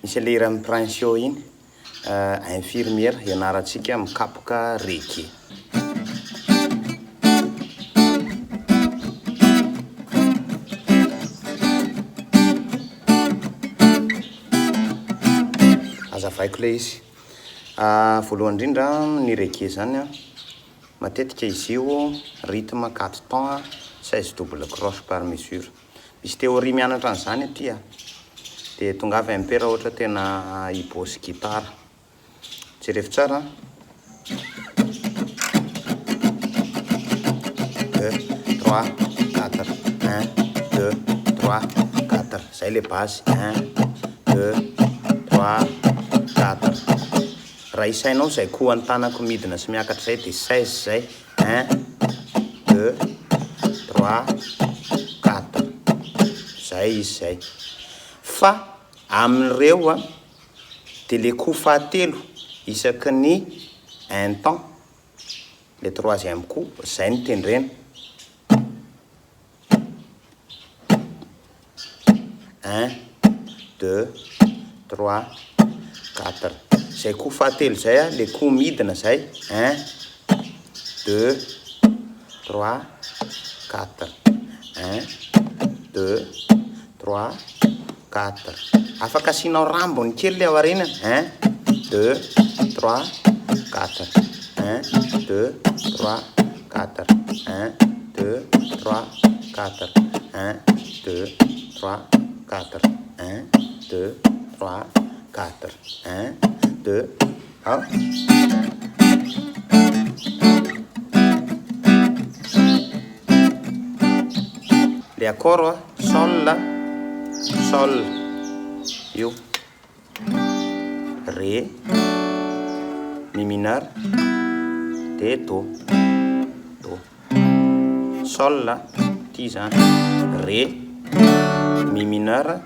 Misy an'ilay hiran'i Princio iny, Infirmière, ianarantsika mikapoka reggae. Azavaiko ilay izy. Voalohany indrindra, ny reggae izany an, matetika izy io rythme quatre temps, 16 double croche par mesure. Misy théorie mianatra an'izany aty a! Dia tongava MP raha ohatra tena hibossy gitara. Jerevo tsara an! Deux, trois, quatre, un, deux, trois, quatre. Zay le base, un, deux, trois, quatre. Raha isainao izay kohan'ny tanako midina sy miakatra izay dia 16 izay, un, deux, trois, quatre. Zay izy zay. Fa amin'ireo an, dia le coup fahatelo isaky ny un temps, le troisième coup, zay no tendrena. Un, deux, trois, quatre. Zay coup fahatelo zay a, le coup midina zay, un, deux, trois, quatre. Un, deux, trois, quatre. Afaka asianao rambony kely le ao aoriana, un, deux, trois, quatre. Un, deux, trois, quatre. Un, deux, trois, quatre. Un, deux, trois, quatre. Un, deux, trois, quatre. Un, deux, ao. Le accord a, sol, sol, io, ré, mi mineur, de do, do, sol, ty zany, ré, mi mineur,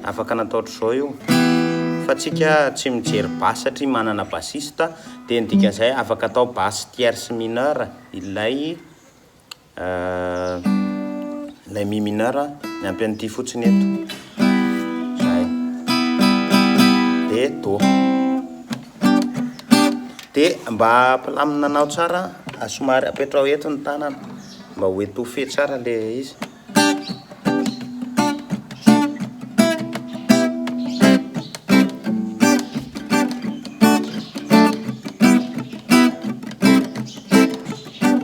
afaka natao ohatr'izao io, fa tsika tsy mijery basse satria manana bassiste, de ny dikan'izay afaka atao basse tierce mineur ilay Ilay mi mineur miampy an'ity fotsiny eto. Zay. Dia do. Dia mba hampilamina anao tsara, somary apetraho eto ny tanana mba ho étouffé tsara ilay izy.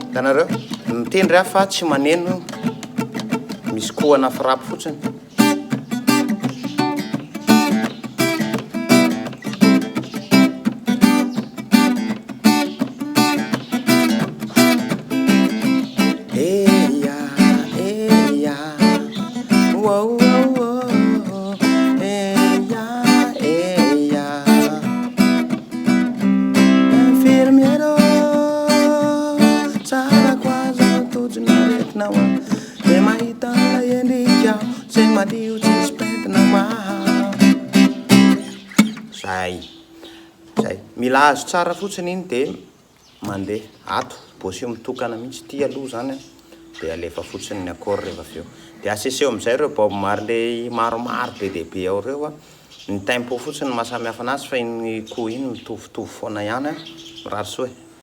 Hitanareo? Mitendry aho fa tsy maneno, misy kohana frappe fotsiny. Eya, eya, oh, oh, oh, eya, eya. Infirmière ô, tsara ko aza tojona aretina hoa Dia mahita an'ilay endrika aho, izay madio tsisy pentina hoa Zay, zay, mila azo tsara fotsiny iny dia mandeha ato, bosio mitokana mihitsy ity aloha zany an, dia alefa fotsiny ny accord rehefa avy eo. Dia aseseo amin'izay ireo Bob Marley maromaro be dia be ao ireo an. Ny tempo fotsiny no mahasamihafa anazy fa iny coup iny mitovitovy foana ihany an! Mirary soa e!